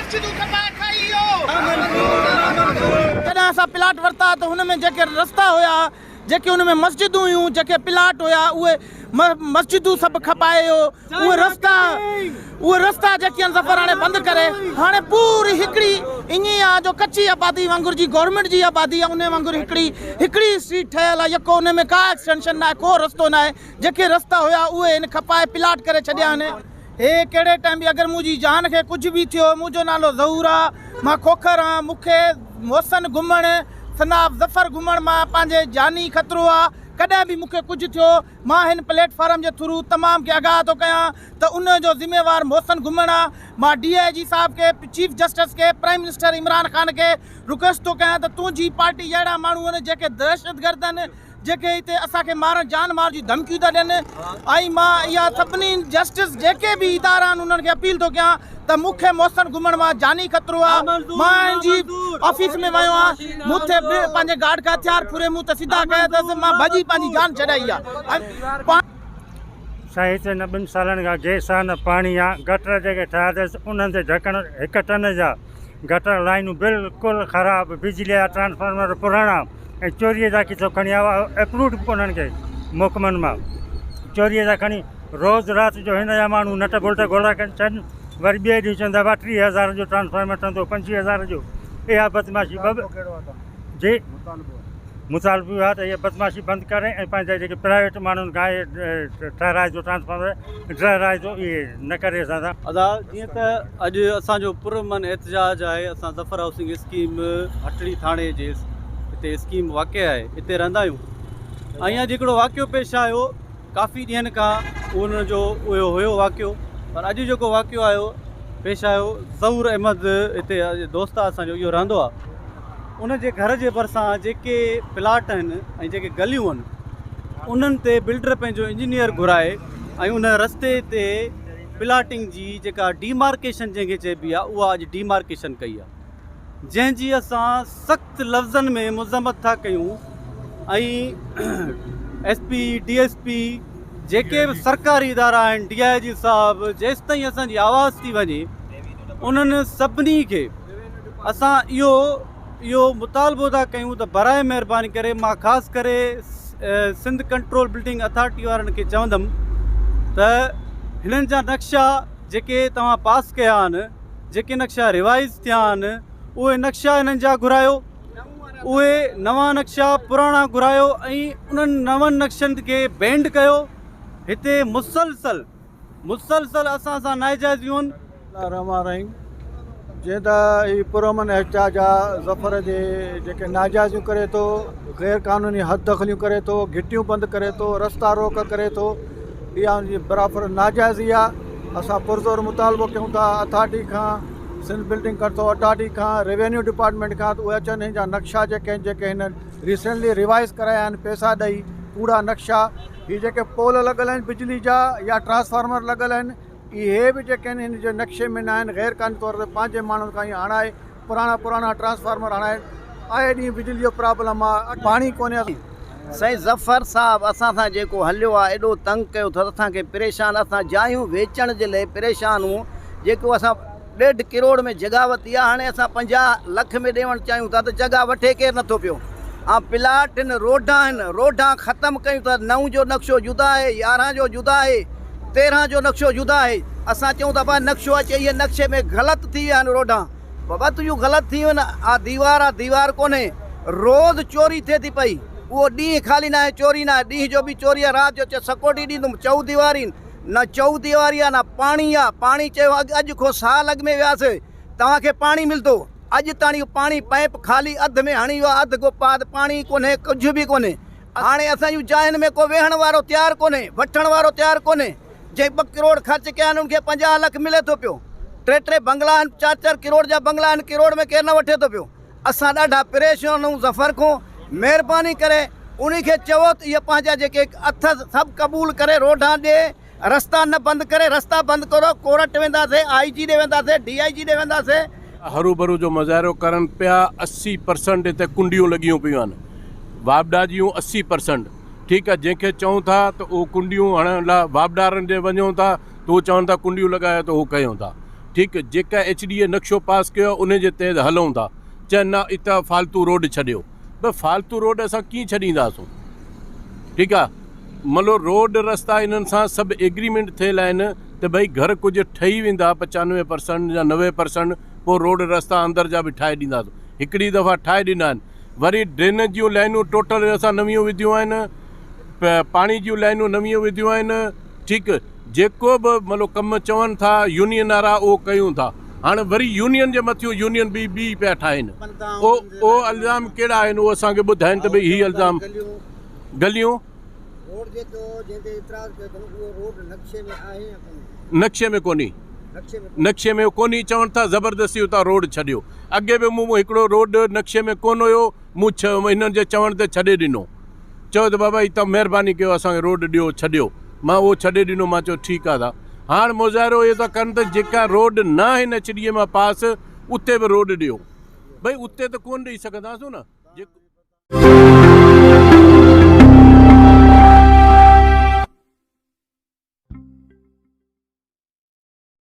مسجدون کپائي کائي ويو. جڏهن اسان پلاٽ ورتا ته هن ۾ جيڪي رستا هيا، جيڪي ان ۾ مسجدون هيون، جيڪي پلاٽ هيا، اهي مسجدون سڀ کپائي ويو، اهي رستا اهي رستا جيڪي آهن ظفر هاڻي بند ڪري هاڻي پوري هڪڙي ائين ئي آهي جو ڪچي آبادي وانگر جي گورنمينٽ جي آبادي آهي ان وانگر هڪڙي هڪڙي اسٽريٽ ٺهيل آهي يڪو ان ۾ ڪا ايڪسٽينشن ناهي ڪو رستو ناهي جيڪي رستا هيا اهي هن کپائي پلاٽ ڪري ڇڏيا آهن. هي ڪهڙي ٽائيم به اگر منهنجي جان کي ڪجهه به ٿيو منهنجو نالو ظهور آ مان کوکر آن مون کي محسن گهمڻ سناب ظفر گهمڻ مان پنهنجي جاني خطرو آ ڪڏهن به مون کي ڪجهه ٿيو مان هن پليٽ فارم جي ٿرو تمام کي آگاهه ٿو ڪيان ته ان جو ذميوار محسن گهمڻ آ مان ڊي I جي صاحب کي چيف جسٽس کي پرائيم منسٽر عمران خان کي رڪويسٽ ٿو ڪيان ته تنهنجي پارٽي جا اهڙا ماڻهو آهن جيڪي دهشتگرد آهن جيڪي هتي اسان کي مارڻ جان مار جون ڌمڪيون ٿا ڏين ۽ مان اها سڀني جسٽس جيڪي به ادارا آهن انهن کي اپيل ٿو ڪيان ته مون کي محسن گهمڻ مان جاني خطرو آهي مان هن جي آفيس ۾ ويو آهيان مون تي به پنهنجي گارڊ کان هٿيار ڦري مون تي سڌا ڪيا اٿس مان ڀڄي پنهنجي جان ڇڏائي آهي. سائين هتي نه ٻن سالن کان گئس آ نه پاڻي آ گٽر جيڪي ٺاهيا اٿس انهن تي ڍڪڻ هڪ ٽن جا گٽر لائنون بلڪل خراب بجلي جا ٽرانسفارمر پراڻا ۽ چوريء جا کيسو کڻي آيو اپروڊ به ڪونهن ڪي محڪمن مان چوريء جا کڻي روز رات جو هن جا ماڻهو نٽ بولٽ گولا ڪن ڇڏن وري ٻئي ڏينهن چوندا ڀا 30 هزار جو ٽرانسفارمر ٺهندو 25 هزار جو اها بدمعاشي جي مطالبو اهو آهي ته اها بدمعاشي بند ڪري ۽ پنهنجا جيڪي پرائيويٽ ماڻهن کان اهي ٺهرائجو ٽرانسفارمر ڊهرائجو اهي نه ڪري اسان سان. ادا جيئن ته اڄ اسان جو پر امن احتجاج آهي اسان ظفر هائوسنگ اسڪيم هٽڙي ٿاڻي جي هتي اسڪيم واقع آهي اتي رهندا آهيون ۽ اڄ هڪڙو واقعو پيش آيو ڪافي ڏينهن کان ان جو اهو هيو واقعو پر اڄ جيڪو واقعو آيو پيش آيو ظهور احمد هتي دوست آهي اسان جو اهو رهندو آهي ان جي گهر جي ڀرسان جيڪي پلاٽ آهن ۽ جيڪي گليون آهن انهن تي بلڊر پنهنجو انجنيئر گهرائي ۽ ان رستي تي پلاٽنگ جي جيڪا ڊيمارڪيشن جنهن کي چئبي آهي اها اڄ ڊيمارڪيشن ڪئي آهي جنهن جي اسان سخت لفظن ۾ مذمت ٿا ڪيون ۽ S P D S P جيڪي به سرڪاري ادارا آهن ڊي I جي صاحب جيستائين اسان جي آواز ٿي وڃي انهن سڀني کي اسان اهو اهو مطالبو ٿا ڪيون ته برائي مهرباني ڪري مان خاص ڪري سنڌ ڪنٽرول بلڊنگ اٿارٽي وارن کي چوندم ته هنن جا نقشا جيڪي توهان پاس ڪيا آهن جيڪي نقشا ريوائز ٿيا آهن اهي نقشا هنن جا گهرايو اهي نوان نقشا پراڻا گهرايو ۽ انهن نون نقشن کي بينڊ ڪيو هتي مسلسل مسلسل اسان سان ناجائزيون. الله الرحمٰن الرحيم جيئن ته هي پرامن احتجاج آ ظفر جي جيڪي ناجائزيون ڪري ٿو غير قانوني حد دخليون ڪري ٿو گهٽيون بند ڪري ٿو رستا روڪ ڪري ٿو اها ان جي برابر ناجائزي آ اسان پرزور مطالبو ڪيون ٿا اٿارٽي کان سنڌ بلڊنگ ڪنٽرول اٿارٽي کان روينيو ڊپارٽمينٽ کان ته اهي اچن هن جا نقشا جيڪي آهن جيڪي هن ريسينٽلي ريوائز ڪرايا آهن پيسا ڏئي ڪوڙا نقشا هي جيڪي پول لڳل آهن بجلي جا يا ٽرانسفارمر لڳل آهن اهي به جيڪي آهن هن جي نقشي ۾ نه آهن غير قانوني طور تي پنهنجي ماڻهن کان ئي هڻائي پراڻا پراڻا ٽرانسفارمر هڻائي آئي ڏينهن بجلي جو پرابلم آهي پاڻي ڪونهي. سائين ظفر صاحب اسان سان جيڪو هليو آ ايڏو تنگ ڪيو اٿس اسان کي پريشان اسان جايون ويچڻ جي لئي پريشان هون جيڪو اسان ڏيڍ ڪروڙ ۾ جڳهه وتي آ هاڻي اسان 50 لک ۾ ڏيوڻ چاهيون ٿا ته جڳهه وٺي ڪير نٿو پيو آ پلاٽ هن روڊا آهن روڊا ختم ڪيون ٿا نو جو نقشو جدا آهي 11 جو جدا آهي 13 جو نقشو جدا آهي اسان چئون ٿا ڀا نقشو اچي اهي نقشي ۾ غلط ٿي ويا آهن روڊا بابا تنهنجون غلط ٿي ويون آ ديوار آ ديوار ڪونهي روز چوري ٿئي ٿي پئي اهو ڏينهن خالي ناهي چوري ناهي ڏينهن جو به چوري آ رات جو چي سڪوٽي ڏيندم چئو ديوارين نه چئو ديواري آ نه پاڻي آ، پاڻي چيو اڳ اڄ کان سال اڳ ۾ وياسي توهان کي پاڻي ملندو، اڄ تاڻي اهو پاڻي پائيپ خالي اڌ ۾ هڻي ويو آ، اڌ ڪو پاد پاڻي ئي ڪونهي ڪجهه به ڪونهي، هاڻي اسان جون جاين ۾ ڪو ويهڻ وارو تيار ڪونهي، وٺڻ وارو تيار ڪونهي، جنهن ٻه ڪروڙ خرچ ڪيا آهن ان کي 50 لک ملي ٿو پيو، ٽي ٽي بنگلا آهن، چار چار ڪروڙ جا بنگلا آهن، ڪروڙ ۾ ڪير نه وٺي ٿو پيو. اسان ڏاڍا پريشان آهيون ظفر کان مهرباني ڪري انهي کي چئو ته اهي پنهنجا جيڪي اٿس سڀ قبول ڪري روڊان ڏي رستا نه بند ڪري رستا بند ڪرو ڪورٽ وينداسي آئي جي ڏي وينداسي ڊي I جي ڏي وينداسي. هروڀرو جو مظاهرو ڪرن پيا 80 پرسنٽ هتي ڪنڊيون لڳيون پيون آهن واپڊا جون 80 پرسنٽ ٺيڪ آهي جنهن کي چئون ٿا ته اهو ڪنڊيون هڻڻ لاء واپڊارن ڏي وڃون ٿا ته هو چون ٿا ڪنڊيون لڳايو ته هو ڪيون ٿا. ٺيڪ جيڪا ايڇ ڊي اي نقشو پاس ڪيو آهي ان جي تحت هلون ٿا چون نه اتان فالتو روڊ ڇڏيو ڀئي فالتو روڊ اسان ڪيئن ڇڏينداسون ٺيڪ آ مطلب روڊ رستا انهن سان سڀ ايگريمينٽ ٿيل آهن ته ڀئي گهر ڪجهه ٺهي ويندا پچانوي پرسنٽ يا 90 پرسنٽ پوء روڊ رستا اندر جا به ٺاهي ڏينداسون. هڪڙي دفعا ٺاهي ڏنا آهن وري ڊرينيج جون لائنون ٽوٽل اسان نويون وڌيون آهن پاڻي جون لائنون نويون وڌيون آهن ٺيڪ جيڪو به مطلب ڪم چون ٿا يونين وارا اهو ڪيون ٿا هاڻي وري يونين جي مٿيون يونين به ٻي پيا ٺاهين او او الزام ڪهڙا آهن اهو اسان کي ٻڌائين ته ڀئي هي الزام گليون روڊ جيڪو جنهن تي اعتراض ڪيو اٿن اهو روڊ نقشي ۾ آهي يا ڪونهي؟ نقشي ۾ ڪونهي. نقشي ۾ ڪونهي چون ٿا زبردستي اتان روڊ ڇڏيو. اڳي به مون هڪڙو روڊ نقشي ۾ ڪونه هيو مون هنن جي چوڻ تي ڇڏي ڏنو. چيو ته بابا هي توهان مهرباني ڪيو اسان کي روڊ ڏيو ڇڏيو. مان اهو ڇڏي ڏنو مان چيو ٺيڪ آ دا. هاڻ مظاهرو اهو ٿا ڪن ته جيڪا روڊ نه آهن ايڇ ڊي اي مان پاس اتي به روڊ ڏيو. ڀئي اتي ته ڪونه ڏئي سگهنداسون نه. جيڪو.